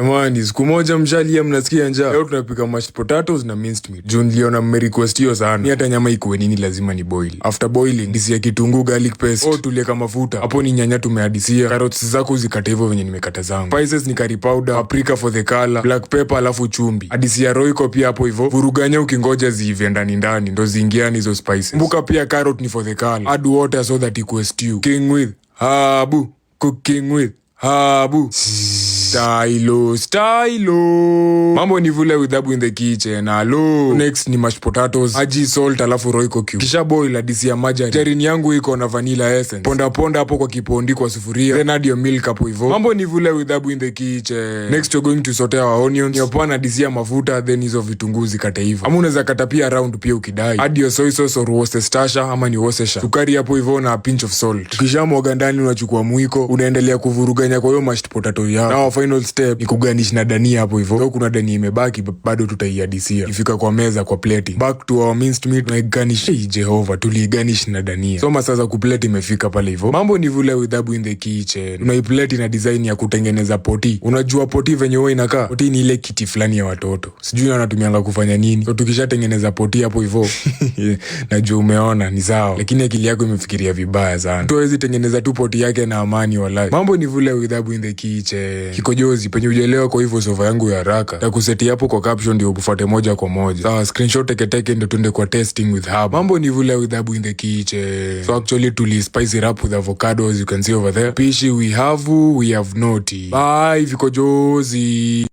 Jamani, siku moja mshalia mnasikia njaa. Leo tunapika mashed potatoes na minced meat. Juu niliona mmerequest hiyo sana. Ni hata nyama ikuwe nini lazima ni boil. After boiling, disia kitunguu, garlic paste. Oh, tulieka mafuta. Hapo ni nyanya tumeadisia. Carrots zako zikate hivyo venye nimekata zangu. Spices ni curry powder, paprika for the color, black pepper alafu chumvi. Adisia Royco pia hapo hivyo. Vuruganya ukingoja ziive ndani ndani ndo ziingiane hizo spices. Kumbuka pia carrot ni for the color. Add water so that ikuwe stew. Cooking with Habu. Cooking with Habu. Stylo, stylo. Mambo ni vule with Habu in the kitchen. Hello. Next ni mashed potatoes, maji, salt alafu Royco cube. Kisha boil, adisia margarine. Margarine yangu iko na vanilla essence. Ponda ponda hapo kwa kipondi kwa sufuria. Then add your milk hapo hivyo. Mambo ni vule with Habu in the kitchen. Next you're going to saute our onions. Nyopoa adisia mafuta, then hizo vitunguu zikate hivyo. Ama unaweza kata pia round pia ukidai. Add your soy sauce or Worcestershire ama ni Worcestershire. Sukari hapo hivyo na a pinch of salt. Ukishamwaga ndani, unachukua mwiko, unaendelea kuvuruganya kwa hiyo mashed potato yako. Now final step ni kugarnish na dania hapo hivyo. Though kuna dania imebaki, bado tutaiadisia. Ifika kwa meza kwa plate. Back to our minced meat na garnish. Hey, Jehova, tuligarnish na dania. So masaa za kuplate imefika pale hivyo. Mambo ni vule with Habu in the kitchen. Unaiplate na design ya kutengeneza potty. Unajua potty venye huwa inakaa? Potty ni ile kiti fulani ya watoto. Sijui wanatumianga kufanya nini. So tukishatengeneza potty hapo hivyo, najua umeona ni sawa, lakini akili yako imefikiria vibaya sana. Mtu hawezi tengeneza tu potty yake na amani walai. Mambo ni vule with Habu in the kitchen. Kikojozi penye hujaelewa kwa hivyo sofa yangu ya haraka. Takuseti hapo kwa caption ndio ufuate moja kwa moja. Sawa, screenshot teketeke ndio tuende kwa testing with Habu. Mambo ni vule with Habu in the kitchen. So actually tuli spice it up with avocado, as you can see over there. Pishi we have not. Bye, vikojozi.